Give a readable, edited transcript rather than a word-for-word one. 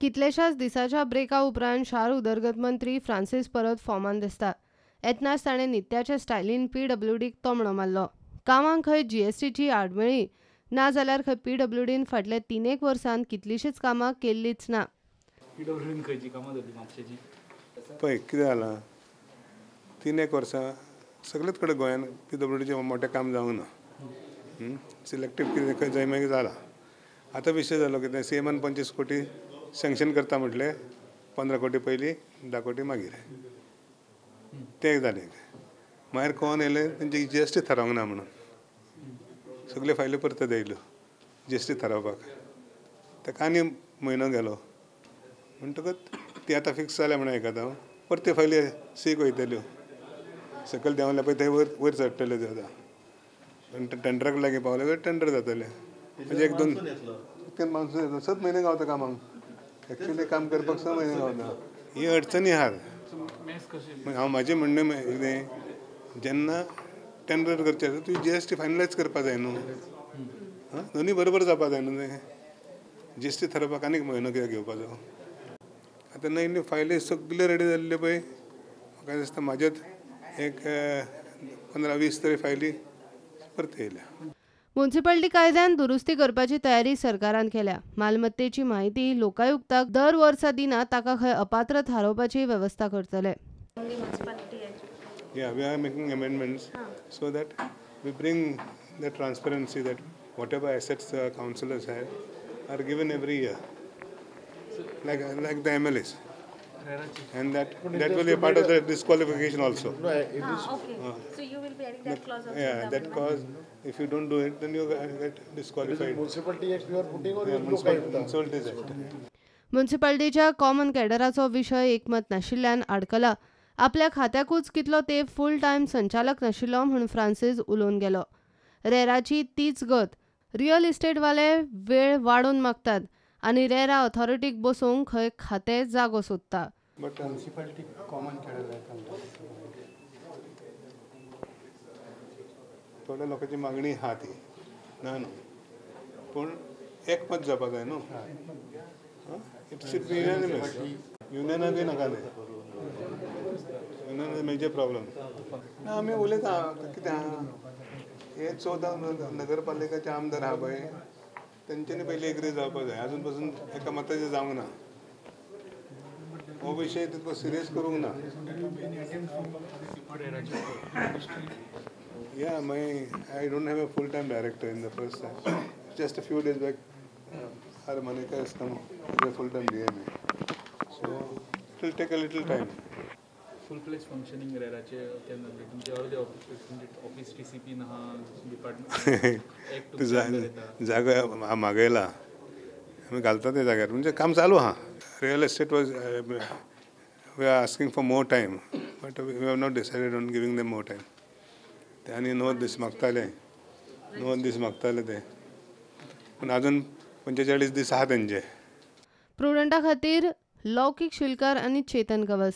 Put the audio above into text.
कितल्याशाच दिसाच्या ब्रेका उपरांत शार उदरगत मंत्री फ्रांसीस परत फॉर्मान दिसता. येतनाच ताणें नित्याच्या स्टायलीन पीडब्ल्यूडीक तोमणो मारलो. कामांक खंय जीएसटीची आडमेळी ना जाल्यार खंय पीडब्ल्यूडीन फाटल्या 3-1 वर्सांत कितलींशींच कामां केल्लीच ना. पीडब्ल्यूडीन खंयची कामां धरली म्हापशेची? पळय कितें जालां, 3-1 वर्सां सगळेच कडेन गोंयान पीडब्ल्यूडीचें मोठें काम जावंक ना. सिलेक्टीव कितें खंय जाय मागीर जालां. आतां विशय जालो कितें, सीएमान 25 कोटी सँक्शन करता म्हटलें, 15 कोटी पयलीं, 10 कोटी मागीर, तें जालें. मागीर कोण येयलें तेंची जीएसटी थारावंक ना म्हणून सगल्यो फायल्यो परत येयल्यो जीएसटी थारावपाक. ताका आनी म्हयनो गेलो म्हणटकच ती आतां फिक्स जाल्या म्हणून आयकता हांव, परत्यो फायली सीक वयतल्यो, सकयल देंवल्या पळय ते वयर वयर चडटल्यो त्यो आतां. टेंडराक लागीं पावले टेंडर जातलें. म्हणजे 1-2 इतक्यान मानसून येता, 7 म्हयने गावता कामाक, एक्चुअली काम करपाक 6 म्हयने गावता. ही अडचणी आहात. हांव म्हाजें म्हणणें कितें, जेन्ना टेंडर करचें आसा तुवें जीएसटी फायनलायज करपा जाय न्हू, आं दोनूय बरोबर जावपा जाय न्हू. तें जीएसटी थारोवपाक आनीक म्हयनो कित्याक घेवपाचो? आतां नवी न्यू फायली सगल्यो रेडी जाल्ल्यो पळय, म्हाका दिसता म्हाज्यात एक 15-20 तरी फायली परत येयल्या. म्युनिसिपालिटी कायद्यान दुरुस्ती करपाची तयारी सरकारान केल्या. मालमत्तेची म्हायती लोकायुक्ताक दर वर्सा दिना ताका खंय अपात्र थारोवपाची वेवस्था करतले. Yeah, we are making amendments so that we bring the transparency that whatever assets the councillors have are given every year, like the MLAs, and that will be a part of the disqualification also. No, it is. Okay. So you will be adding that clause also. Yeah, that clause. If you don't do it, then you get disqualified. Municipality Act you are putting or Municipality Act. म्युनिसिपालिटीच्या common कॅडराचो विशय एकमत नाशिल्ल्यान आडकला. आपल्या खात्याकूच कितलो तेंप full time संचालक नाशिल्लो म्हूण Francis उलोवन गेलो. रेराची तीच गत. रियल इस्टेटवाले वेळ वाडोवन मागतात आनी रेरा ऑथॉरिटीक बसोवंक खंय खातें जागो सोदता. म्युनिसिपालिटी कॉमन कॅडर थोड्या लोकांची मागणी आहा ती ना न्हू, पूण एकमत जावपा जाय न्हू. It should be unanimous. युनियनाकूय नाका तें, युनियन मेजर प्रॉब्लम ना. आमी उलयता कितें आहा, हे 14 नगरपालिकाचे आमदार आहा पळय तेंच्यांनी पयलीं एग्री जावपा जाय. आजून पासून एका मताचें जावंक ना, हो विशय तितको सिरियस करूंक ना. Yeah, I don't have a full-time director in the first time. Just a few days back, our Manika has come as a full-time DMA. So it will take a little time. Full-fledged functioning रेराचे केन्ना तुमचे अर्दे office TCP ना department जागो मागयला आमी घालता त्या जाग्यार, म्हणजे काम चालू आहा. Real estate was we are asking for more time, but we have not decided on giving them more time. ते आनी 9 दीस मागताले, 9 दीस मागताले ते, पूण अजून 45 दीस आहा तेंचे. प्रुडंटा खातीर लौकीक शिलकार आनी चेतन गवस.